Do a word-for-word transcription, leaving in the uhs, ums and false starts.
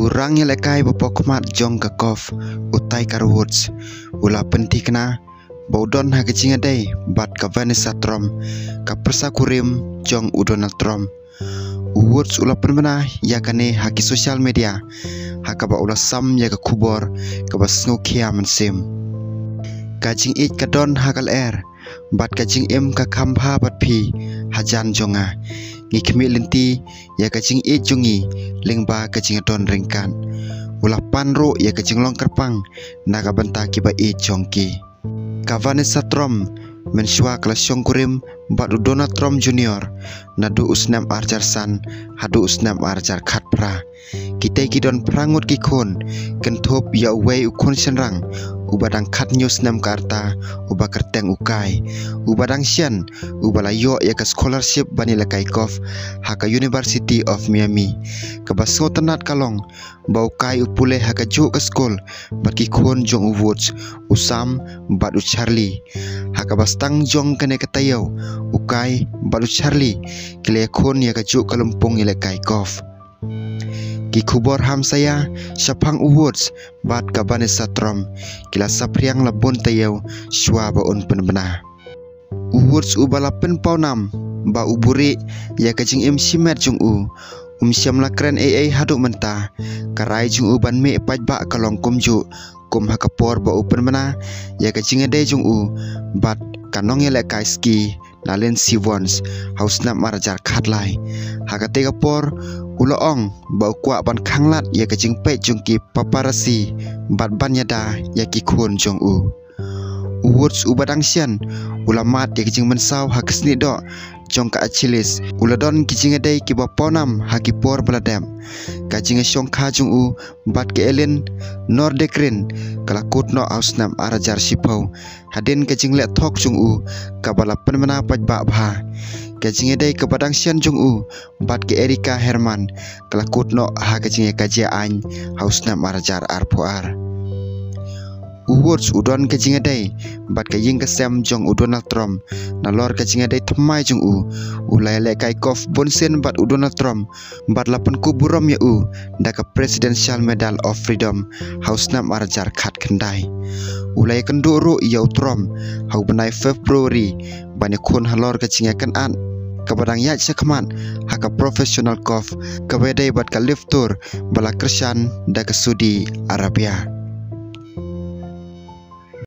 Rang ïalehkai ba pawkhmat jong ka golf, u Tiger Woods u la pynthikna ba u don ha ka jingïadei bad ka Vanessa Trump, ka pyrsa kurim jong u Donald Trump. U Woods u la pynbna ïa kane ha ki social media, ha kaba u la sam ïa ka khubor kaba sngewkhia mynsiem. Ka jingïeit ka don ha ka lyer, bad ka jingim ka kham bha bad phi hajan jong nga. Ngi khmih lynti ïa ka jingïeit jong ngi lyngba ka jingdon ryngkat. U la pan ruh ïa ka jinglong kyrpang na ka bynta kiba ïeit jong ki. Ka Vanessa Trump mynshuwa ka la shongkurim bad u Donald Trump Junior naduh u snem arhajar san haduh u snem arhajar khatphra. Kitei ki don phra ngut ki khun, kynthup ïa uwei u khun shynrang uba dang khathynñiew snem ka rta, uba kyrteng u Kai, uba dang shen, uba la ïoh ïa ka scholarship ban ïalehkai golf ha ka University of Miami. Kaba sngewtynnat ka long ba u Kai u pule ha kajuh ka skul bad ki khun jong u Woods, u Sam bad u Charlie. Ha kaba sdang jong kane ka taïew, u Kai bad u Charlie ki la ïakhun ïa kajuh ka lympung ïalehkai golf. Ki khubor hamsaïa shaphang u Woods bad ka Vanessa Trump ki la saphriang la bun taïew shuwa ba un pynbna. U Woods uba la pynpaw nam ba u buhrieh ïa ka jingim shimet jong u, um shym la kren ei ei haduh mynta. Ka rai jong u ban mih paidbah ka long kumjuh kum ha ka por ba u pynbna ïa ka jingïadei jong u bad ka nongïalehkai ski Nalin Siwons ha u snem arhajar khatlai. Ha katei ka por u la ong ba u kwah ban khanglad ïa ka jingpeit jong ki paparazzi bad ban ïada ïa ki khun jong u. U Woods uba dang shen u la mad ïa ka jingmynsaw ha ka snieh doh jong ka Achilles. U la don ki jingïadei kiba pawnam ha ki por ba la dep. Ka jingïashongkha jong u bad ka Elin Nordegren ka la kut noh ha u snem arhajar shiphew hadien ka jingleh thok jong u kaba la pynbna paidbah bha. Ka jingïadei kaba dang shen jong u bad ka Erika Herman ka la kut noh ha ka jingïakajia aiñ ha u snem arhajar arphew ar. U Woods u don ka jingïadei bad ka ïing ka sem jong u Donald Trump. Nalor ka jingïadei thymmai jong u, u la ïalehkai golf bunsien bad u Donald Trump bad la pynkup burom ïa u da ka Presidential Medal of Freedom ha u snem arhajar khatkhyndai. U la ïakynduh ruh ïa u Trump ha u bnai February ban ïakhun halor ka jingïakynad kaba dang ïaid shakhmat ha ka professional golf kaba ïadei bad ka LIV Tour ba la kyrshan da ka Saudi Arabia.